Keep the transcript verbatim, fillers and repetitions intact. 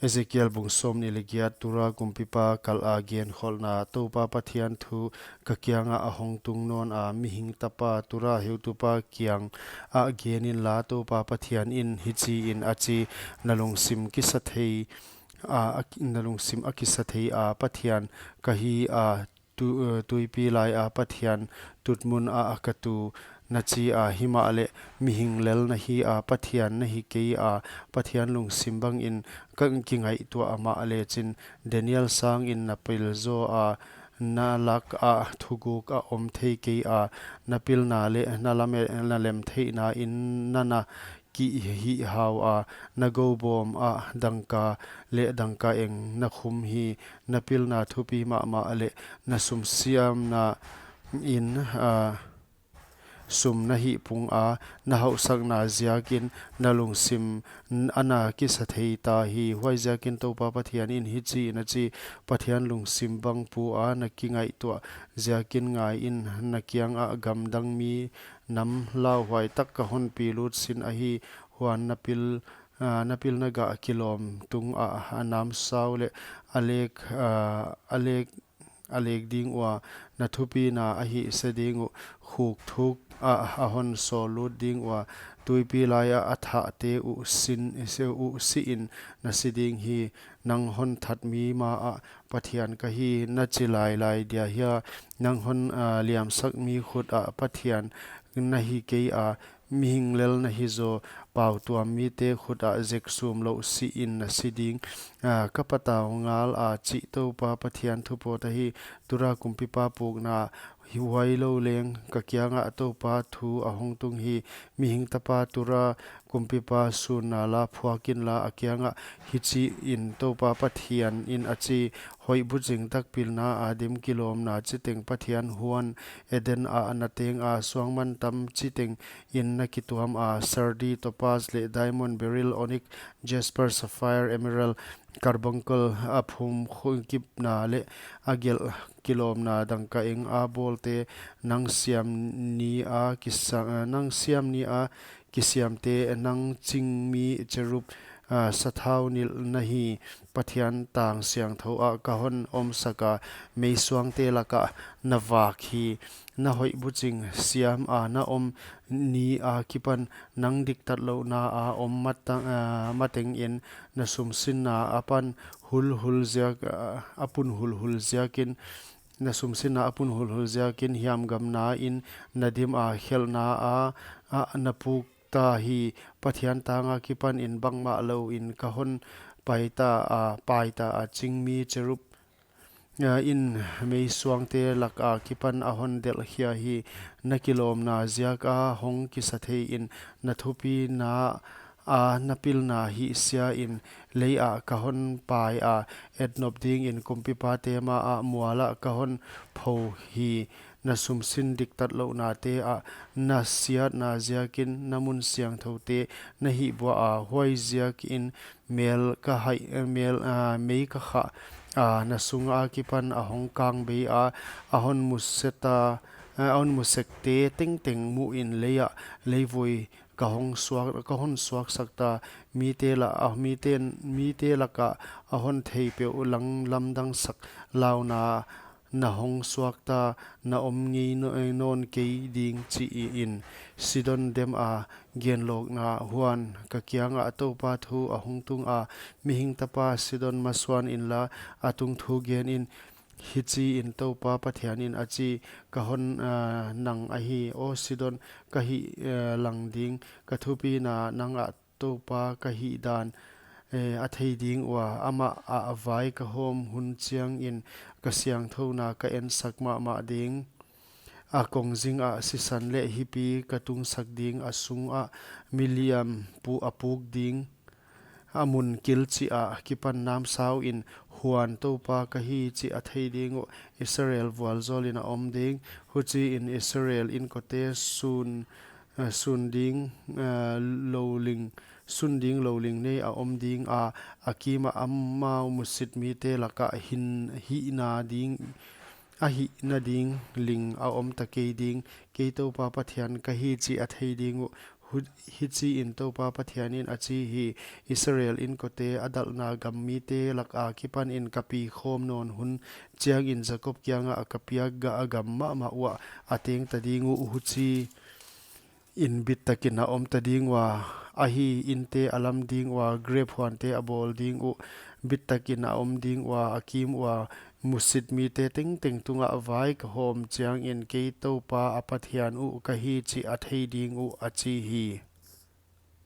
Ezekiel bung sawmnih leh giat. Tura kumpipa kal a genkholhna. Toupa Pathian thu ka kiangah a hong tung nawn a, mihing tapa, Tura heutupa kiangah gen inla, Toupa Pathian in hichiin a chi: Na lungsim kisa thei a, a ki-, na lungsim a kisa thei a Pathian ka hi a, tu-, eh, tuipi lai a Pathian, tutmun ah ka tu, na chi a. Himahleh mihing lel na hi a, Pathian na hi kei a, Pathian lungsim bangin ka kingaihtuah a, amah lechin Daniel sangin na pil zaw a, na lak ah thuguk a om thei kei a, na pilna leh na lame-, na lem theihna in na na kihihhau a, na goubawm ah dangka leh dangka eng na khum hi. Na pilna thupi mahmah leh na sum siamna in, ah, sum na hih pung a, na hauhsakna ziakin na lungsim n-, ana kisa thei ta hi. Huaiziakin Toupa Pathian in hichiin a chi: Pathian lungsim bang pu a na kingaihtuah ziakin ngai in, na kiangah gamdang mi nam lauhuai tak ka hon pi lut sin ahi. Huan na pil, ah, na pilna gah kilawm tungah a namsau leh a lek, ah, a lek, a lek ding ua, na thupina a hihse ding uh, khuk thuk ah a hon sawl lut ding ua, tuipi lai ah a thahte uh sin, uh sihin na si ding hi. Nang hon that mi ma ah Pathian ka hi, na chi lailai dia hia? Nang hon, ah, liamsak mi khut ah Pathian na hi kei a, mihing lel na hi zaw, pautuam mite khut ah zek sum louh sihin na si ding. Ah, ka patau ngal a, chih Toupa Pathian thu pawt ahi. Tura kumpipa pukna, hi huai lou leng ka kiangah Toupa thu a hong tung hi. Mihing tapa, Tura kumpipa sunna la phuak inla, a kiangah hichiin Toupa Pathian in a chi: Hoih buching tak pilna a dim kilawmna chiteng Pathian huan, Eden ah na teng a, suangmantam chiteng in na kituam a, sardi, topaz leh diamond, beryl, onyx, jasper, sapphire, emerald, carbuncle, a phum khukipna leh a gelh kilawmna dangka eng a bawlte, nang siam ni a kisa-, nang siam ni a kisiamte, nang chingmi cherub, ah, sathau nilh na hi. Pathian tang siangthou ah ka hon omsak a, meisuangte lakah na vak hi. Na hoih buching siam a na om ni akipan, nang diktatlouhna a om mata-, ah, matengin, na sumsinna a pan hulhul ziak, ah, a pun hulhul ziakin, na sumsinna a pun hulhul ziakin hiamgamna in na dim a, khelhna a, ah, na puk ta hi. Pathian tang akipanin bangmah louin ka hon paita a, paita a, chingmi cherub, ah, in meisuangte lak akipan a hon delhkhia hi. Na kilawmna ziak a hong kisa theiin, na thupina a na pilna hihsiain, lei ah ka hon pai a, etnop dingin kumpipate ma ah mual ah ka hon pho hi. Na sumsin diktatlouhnate ah na siatna ziakin na mun siangthoute na hihbuah a, huaiziakin mel ka haih, mel, ah, mei ka khah a, na sung akipan a hong kang bei a, a hon museta, ah, a hon musekte tengteng muhin lei ah leivui ka hon suak, ka hon suaksak ta. Mite la, ah, mite, mite lakah a hon theipeuh lang lamdangsak launa na hon suak ta, na om ngei no-, eh, nawn kei ding, chiin. Sidon dem a genlawkna. Huan ka kiangah Toupa thu a hong tung a, mihing tapa, Sidon masuan inla, a tung thu gen in. Hichiin Toupa Pathianin a chi: Ka hon, ah, nang ahi, aw Sidon, ka hih, eh, lang ding. Ka thupina nang ah Toupa ka hihdan, eh, a thei ding ua, amah ah vai ka hawm hun chiangin ka siangthouna ka ensak mahmah ding. A kongzing ah sisan leh hipi ka tungsak ding, a sung ah miliam pu-, a puk ding. A mun kil chih akipan namsauin, Huan Toupa ka hi chih a thei ding uh, Israel vualzawlin a om ding. Huchiin Israel inkote sun, eh, sun ding, eh, louling, sun ding louling nei a om ding a, a kimah amau musit mite lakah hin hihna ding, a hihna ding ling a om ta kei ding. Kei Toupa Pathian ka hi chih a thei ding uh. Hu-, hichiin Toupa Pathianin a chi hi: Israel inkote, a dalhna gam mite laka kipanin ka pi khawm nawn hun chiangin Jakob kiangah ka piak gah a gam mahmah uah a teng ta ding uh, huchiin bit takin a om ta ding ua, a hi, inte a lam ding ua, grep huante a bawl ding uh, bit takin a om ding ua, a kim ua, musit mite tengteng tungah vai ka hawm chiangin kei Toupa a Pathian uh ka hi chih a thei ding uh, a chi hi.